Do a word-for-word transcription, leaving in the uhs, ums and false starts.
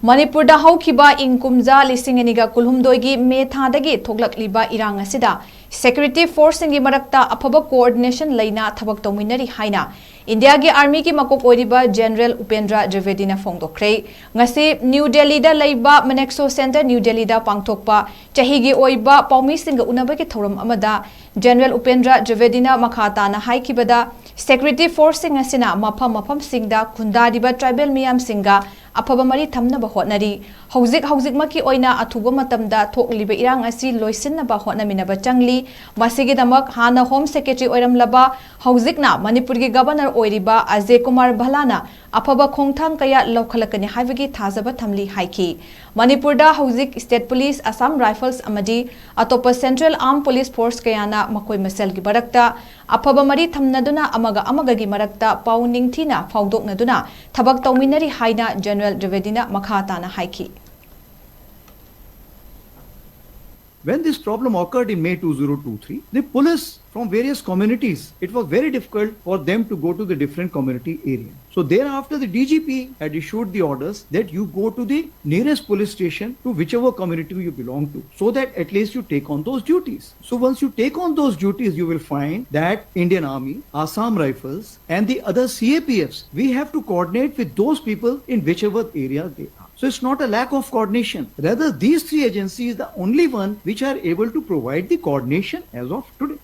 ꯃꯅꯤꯄꯨꯔꯗ ꯍꯧꯈꯤꯕ ꯏꯪ ꯀꯨꯝꯖꯥ ꯂꯤꯁꯤꯡ ꯑꯅꯤꯒ ꯀꯨꯟꯍꯨꯝꯗꯣꯏꯒꯤ ꯃꯦ ꯊꯥꯗꯒꯤ ꯊꯣꯛꯂꯛꯂꯤꯕ ꯏꯔꯥꯡ ꯑꯁꯤꯗ ꯁꯦꯀ꯭ꯌꯨꯔꯤꯇꯤ ꯐꯣꯔꯁꯁꯤꯡꯒꯤ ꯃꯔꯛꯇ ꯑꯐꯕ ꯀꯣꯑꯣꯔꯗꯤꯅꯦꯁꯟ ꯂꯩꯅ ꯊꯕꯛ ꯇꯧꯃꯤꯟꯅꯔꯤ ꯍꯥꯏꯅ ꯏꯟꯗꯤꯌꯥꯒꯤ ꯑꯥꯔꯃꯤꯒꯤ ꯃꯀꯣꯛ ꯑꯣꯏꯔꯤꯕ ꯖꯦꯅꯔꯦꯜ ꯎꯄꯦꯟꯗ꯭ꯔ ꯖ꯭ꯋꯤꯚꯦꯗꯤꯅ ꯐꯣꯡꯗꯣꯛꯈ꯭ꯔꯦ꯫ ꯉꯁꯤ ꯅ꯭ꯌꯨ ꯗꯦꯜꯂꯤꯗ ꯂꯩꯕ ꯃꯅꯦꯛꯁꯣ ꯁꯦꯟꯇꯔ ꯅ꯭ꯌꯨ ꯗꯦꯜꯂꯤꯗ ꯄꯥꯡꯊꯣꯛꯄ ꯆꯍꯤꯒꯤ ꯑꯣꯏꯕ ꯄꯥꯎꯃꯤꯁꯤꯡꯒ ꯎꯅꯕꯒꯤ ꯊꯧꯔꯝ ꯑꯃꯗ ꯖꯦꯅꯔꯦꯜ ꯎꯄꯦꯟꯗ꯭ꯔ ꯖ꯭ꯋꯤꯚꯦꯗꯤꯅ ꯃꯈꯥ ꯇꯥꯅ ꯍꯥꯏꯈꯤꯕꯗ, ꯁꯦꯀ꯭ꯌꯨꯔꯤꯇꯤ ꯐꯣꯔꯁꯁꯤꯡ ꯑꯁꯤꯅ ꯃꯐꯝ ꯃꯐꯝꯁꯤꯡꯗ ꯈꯨꯟꯗꯥꯔꯤꯕ ꯇ꯭ꯔꯥꯏꯕꯦꯜ ꯃꯤꯌꯥꯝꯁꯤꯡꯒ ꯑꯐꯕ ꯃꯔꯤ ꯊꯝꯅꯕ ꯍꯣꯠꯅꯔꯤ꯫ ꯍꯧꯖꯤꯛ ꯍꯧꯖꯤꯛꯃꯛꯀꯤ ꯑꯣꯏꯅ ꯑꯊꯨꯕ ꯃꯇꯝꯗ ꯊꯣꯛꯂꯤꯕ ꯏꯔꯥꯡ ꯑꯁꯤ ꯂꯣꯏꯁꯤꯟꯅꯕ ꯍꯣꯠꯅꯃꯤꯟꯅꯕ ꯆꯪꯂꯤ꯫ ꯃꯁꯤꯒꯤꯗꯃꯛ ꯍꯥꯟꯅ ꯍꯣꯝ ꯁꯦꯀ꯭ꯔꯦꯇꯔꯤ ꯑꯣꯏꯔꯝꯂꯕ, ꯍꯧꯖꯤꯛꯅ ꯃꯅꯤꯄꯨꯔꯒꯤ ꯒꯕꯔꯅꯔ ꯑꯣꯏꯔꯤꯕ ꯑꯖꯦ ꯀꯨꯃꯥꯔ ꯚꯜꯂꯥꯅ ꯑꯐꯕ ꯈꯣꯡꯊꯥꯡ ꯀꯌꯥ ꯂꯧꯈꯠꯂꯛꯀꯅꯤ ꯍꯥꯏꯕꯒꯤ ꯊꯥꯖꯕ ꯊꯝꯂꯤ ꯍꯥꯏꯈꯤ꯫ ꯃꯅꯤꯄꯨꯔꯗ ꯍꯧꯖꯤꯛ ꯁ꯭ꯇꯦꯠ ꯄꯨꯂꯤꯁ, ꯑꯁꯥꯝ ꯔꯥꯏꯐꯜꯁ ꯑꯃꯗꯤ ꯑꯇꯣꯞꯄ ꯁꯦꯟꯇ꯭ꯔꯦꯜ ꯑꯥꯔꯝ ꯄꯨꯂꯤꯁ ꯐꯣꯔꯁ ꯀꯌꯥꯅ ꯃꯈꯣꯏ ꯃꯁꯦꯜꯒꯤ ꯃꯔꯛꯇ ꯑꯐꯕ ꯃꯔꯤ ꯊꯝꯅꯗꯨꯅ ꯑꯃꯒ ꯑꯃꯒꯒꯤ ꯃꯔꯛꯇ ꯄꯥꯎ ꯅꯤꯡꯊꯤꯅ ꯐꯥꯎꯗꯣꯛꯅꯗꯨꯅ ꯊꯕꯛ ꯇꯧꯃꯤꯟꯅꯔꯤ ꯍꯥꯏꯅ ꯖꯦꯅꯔꯦꯜ ꯖ꯭ꯋꯤꯚꯦꯗꯤꯅ ꯃꯈꯥ ꯇꯥꯅ ꯍꯥꯏꯈꯤ꯫ When this problem occurred in May two thousand twenty-three, the police from various communities, it was very difficult for them to go to the different community area. So thereafter, the D G P had issued the orders that you go to the nearest police station to whichever community you belong to, so that at least you take on those duties. So once you take on those duties, you will find that Indian Army, Assam Rifles, and the other C A P Fs, we have to coordinate with those people in whichever area they are. So it's not a lack of coordination. Rather, these three agencies are the only one which are able to provide the coordination as of today.